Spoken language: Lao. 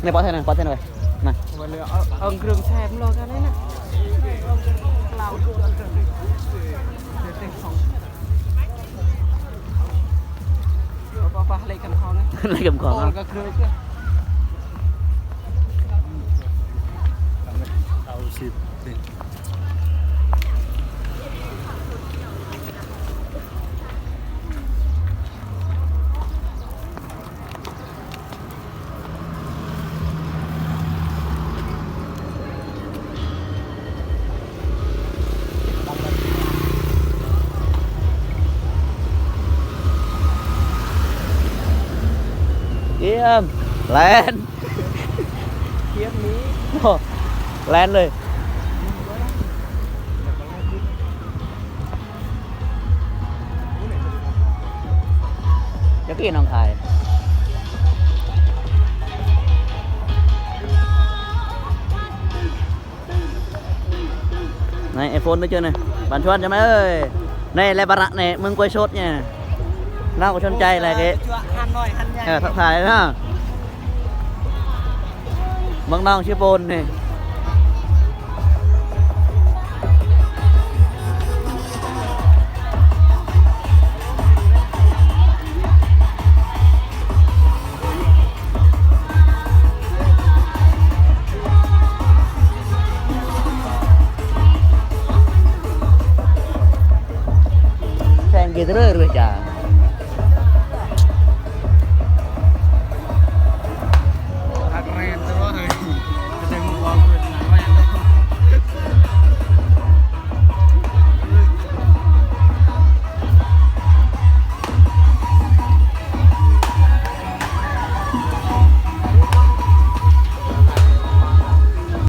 ນີ້ ເປາະໃສ່ນະ ເປາະໃສ່ນະເວີຍ ນະ ເອົາເຄື່ອງແຊມໂລດກັນນະ ເອົາເຄື່ອງເອົາເຄື່ອງ ເອົາໄປເລີຍກັນຂອງນະ ເລີຍກັນຂອງ ໂອ້ ນະ ກໍຄືເຄື່ອງ ເອົາສິບ ກຽມ ແລ່ນ ກຽມນີ້ ໂອ້ ແລ່ນເລີຍ. ຈັກກີ້ນ້ອງຂາຍ ໃນໄອໂຟນໄປເຈີນະ ບານຊວນຈະມາເອີຍ ໃນແລບາຣະ ໃນເມືອງກ້ວຍສົດນີ້ ລາວກໍສົນໃຈແຫຼະເກະ ເອີ ທັກທາຍເນາະ ເບິ່ງນ້ອງຊື່ໂປນນີ້.